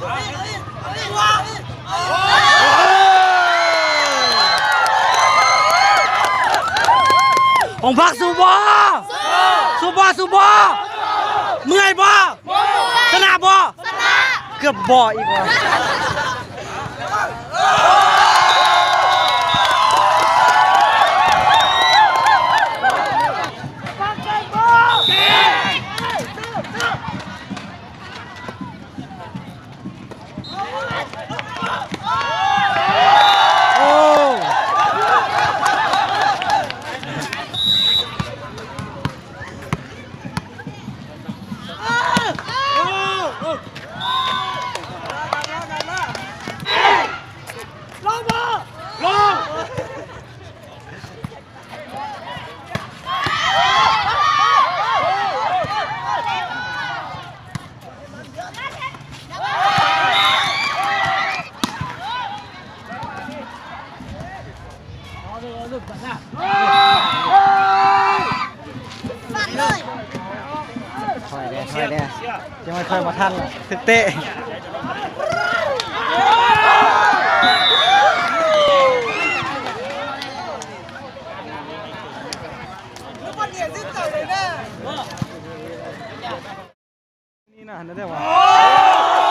ອົງພັກສູ້ບໍ່? ສູ້ບໍ່? ສູ້ບໍ່? ເມື່ອຍບໍ່? ຊະນະບໍ່? ຊະນະ. ເກືອບບໍ່ອີກວ່າ. ຖອຍແດ່ ຖອຍແດ່ ຍັງບໍ່ຄ່ອຍບໍ່ທັນ ຖືກເຕະ. ນີ້ນະ ຫັ້ນແຫຼະວ່າ.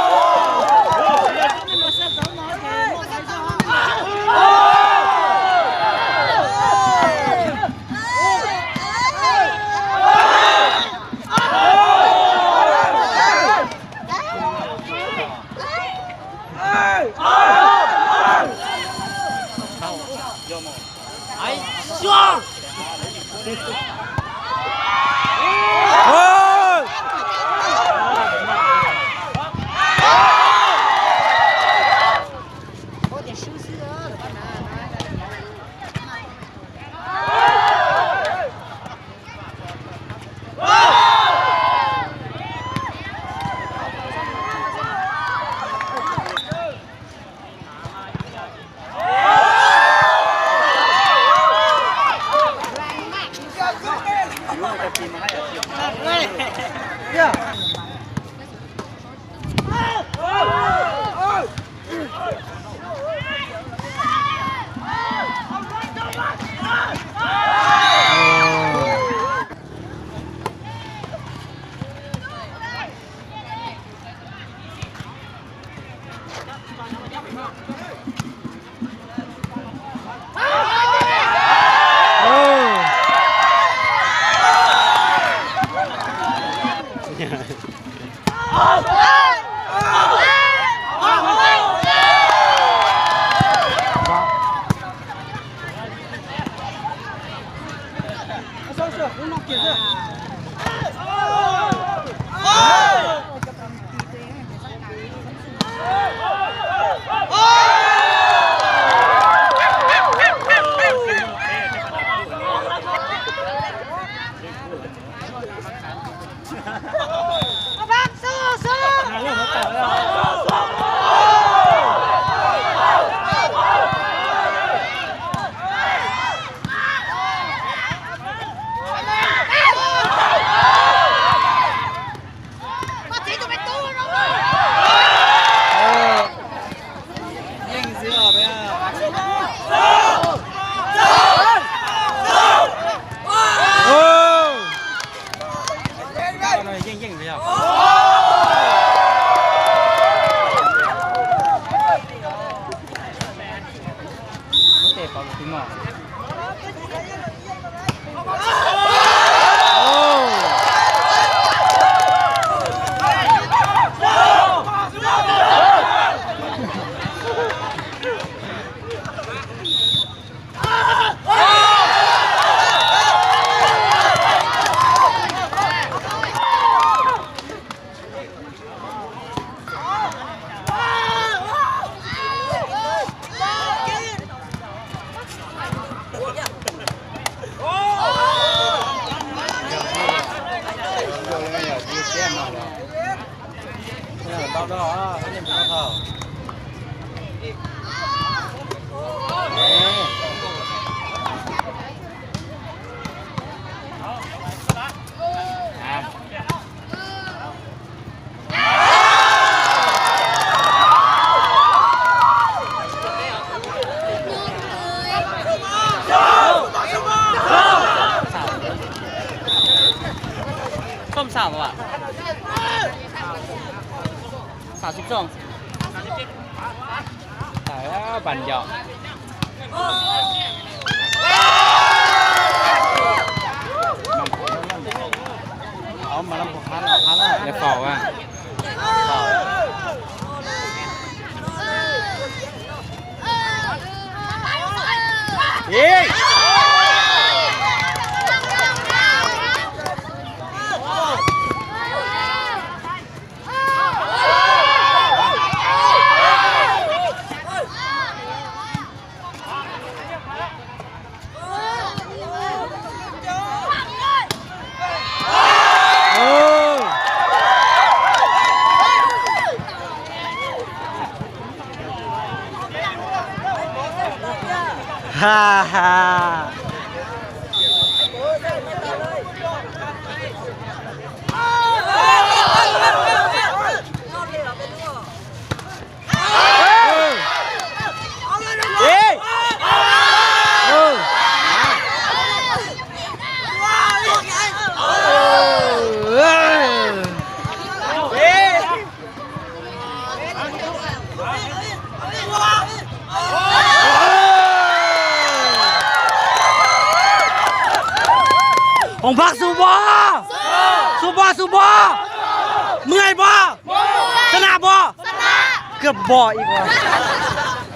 ສາມສິບສອງ ຕາຍແລ້ວ ບັນເຫຍາະ ເອົາມານຳພວກເຮົາ ເອົາມາ ແລ້ວເຝົ້າວ່າ ເອີຍ ອົງພັກສູ້ບໍ່? ສູ້ບໍ່? ສູ້ບໍ່? ເມື່ອຍບໍ່? ຊະນະບໍ່? ຊະນະ ເກືອບບໍ່ອີກວ່າ.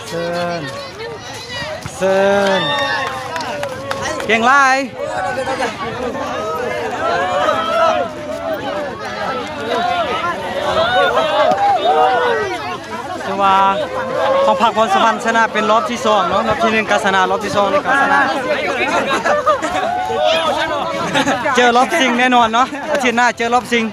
ເຊີນ ເຊີນ ເກັ່ງຫຼາຍ. ຖືວ່າຂອງພັກພອນສະຫວັນຊະນະເປັນລອບທີສອງເນາະ, ລອບທີໜຶ່ງກໍຊະນະ, ລອບທີສອງນີ້ກໍຊະນະ. ເຈີລອບຊິງແນ່ນອນເນາະ, ອາທິດໜ້າເຈີລອບຊິງ.